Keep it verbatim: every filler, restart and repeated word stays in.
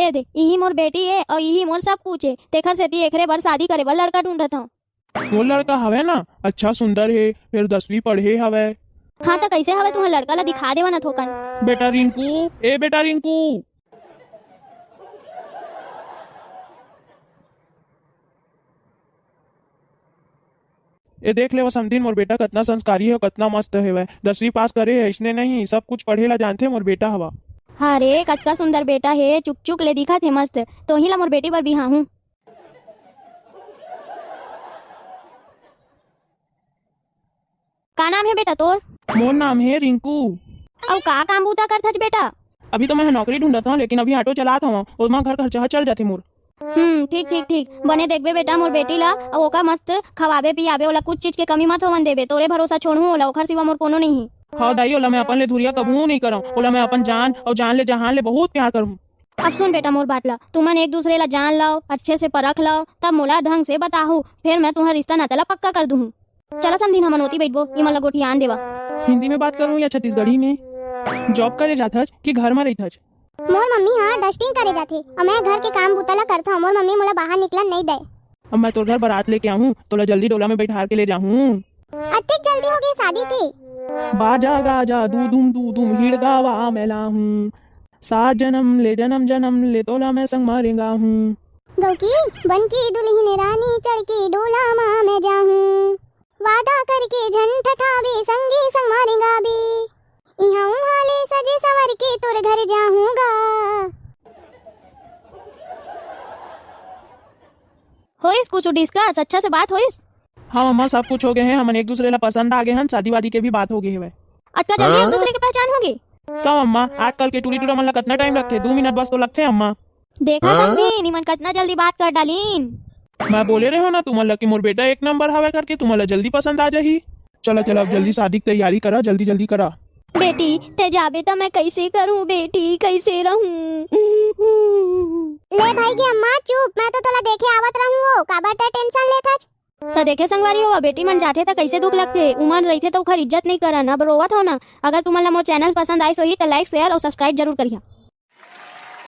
ए दे, इही मोर बेटी ए अउ इही मोर सब कुछ ए। तेखर सेती एकरे बर शादी करे बर लड़का ढूंढत हंव। मोर लड़का हवय ना, अच्छा सुंदर हे, फेर दसवीं पढ़े हवय। हाँ, त कइसे हवय, तुंहर लड़का ला दिखा देवा ना थोकन। बेटा रिंकू, ए बेटा रिंकू। ए देख लेवा समधिन, मोर बेटा कतना संस्कारी हे, कतना मस्त हेवय। दसवीं पास करे हे, अइसने नहीं, सब कुछ पढ़े ला जानथे मोर बेटा हवा। हाँ रे, कतका सुंदर बेटा हे, चुक चुक ले दिखत हे मस्त। तोही ला मोर बेटी बर बिहाहूं। का नाम हे बेटा तोर? मोर नाम हे रिंकू। अउ का काम बूता करथच बेटा? अभी तो मैं ह नौकरी ढूंढत हंव, लेकिन अभी ऑटो चलात हंव, ओमा घर खर्चा ह चल जाथे मोर। हम्म, ठीक, ठीक, ठीक। बने देखबे बेटा मोर बेटी ला, अउ ओका मस्त खवाबे पियाबे, ओला कुछ चीज के कमी मत होवन देबे। तोरे भरोसा छोड़हूं ओला, ओखर सिवा मोर कोनो नइ हे। हाँ दाई, ओला मैं अपन ले धुरिया कभू नइ करंव, ओला मैं अपन जान अउ जान ले जहान ले बहुत प्यार करहूं। अब सुन बेटा मोर बात ला, तुमन एक दूसरे ला जान लव, अच्छे से परख लव, तब मोला ढंग से बताहू, फेर मैं तुंहर रिश्ता नाता ला पक्का कर दूहूं। चला समधिन, हमन ओती बइठबो, इमन ला गोठियान देवा। हिंदी में बात करूं या छत्तीसगढ़ी में? जॉब करे जाथच कि घर म रहिथच? मोर मम्मी ह डस्टिंग करे जाथे, अउ मैं घर के काम बूता ला करथंव। मोर मम्मी मोला बाहर निकलन नइ दय। अब मैं तोर घर बारात लेके आहूं, तोला जल्दी डोला में बैठार के ले जाहूं। अतेक जल्दी हो गई शादी के? बाजा गाजा दू धूम दू धूम हिड़गावा मैं लाहूं। सात जन्म ले जन्म जन्म ले तोला मैं संग मारेंगा हूं। गौकी बन के दुल्हन रानी चढ़ के डोला मा मैं जाहूं। वादा करके झन ठठाबे संगी संग मारेंगा बे। इहां उहां ले सजे सवर के तोर घर जाहूंगा। होइस कुछ डिस्कस? अच्छा से बात होइस? हाँ अम्मा, सब कुछ हो गए हे, हमन एक दूसरे ला पसंद आ गए हन, शादी वादी के भी बात हो गए हवय। अतका जल्दी एक दूसरे के पहचान हो गए? तो अम्मा, आजकल के टूरी टूरा मन ला कतना टाइम लगथे? दू मिनट बस तो लगथे अम्मा। देखा हाँ? समधी, निमन कतना जल्दी बात कर डालिन। मैं बोले रहे हो ना तुमन ला कि मोर बेटा एक नंबर हवय करके, तुमन ला जल्दी पसंद आ जाही। चला चला, अब जल्दी शादी की तैयारी करा, जल्दी जल्दी करा। बेटी, ते जाबे त मैं कैसे करूं बेटी, कैसे रहूं? ले भाई के अम्मा चुप, मैं तो तोला देखे आवत रहूं हो, काबर ते टेंशन लेथच? त देखे संगवारी हो, बेटी मन जाथे त कैसे दुख लगथे, उमन रहिथे त ओखर इज्जत नइ करन। अब रोवत हो ना। अगर तुमन ला मोर चैनल पसंद आइस होही त लाइक, शेयर अउ सब्सक्राइब जरूर करिहा।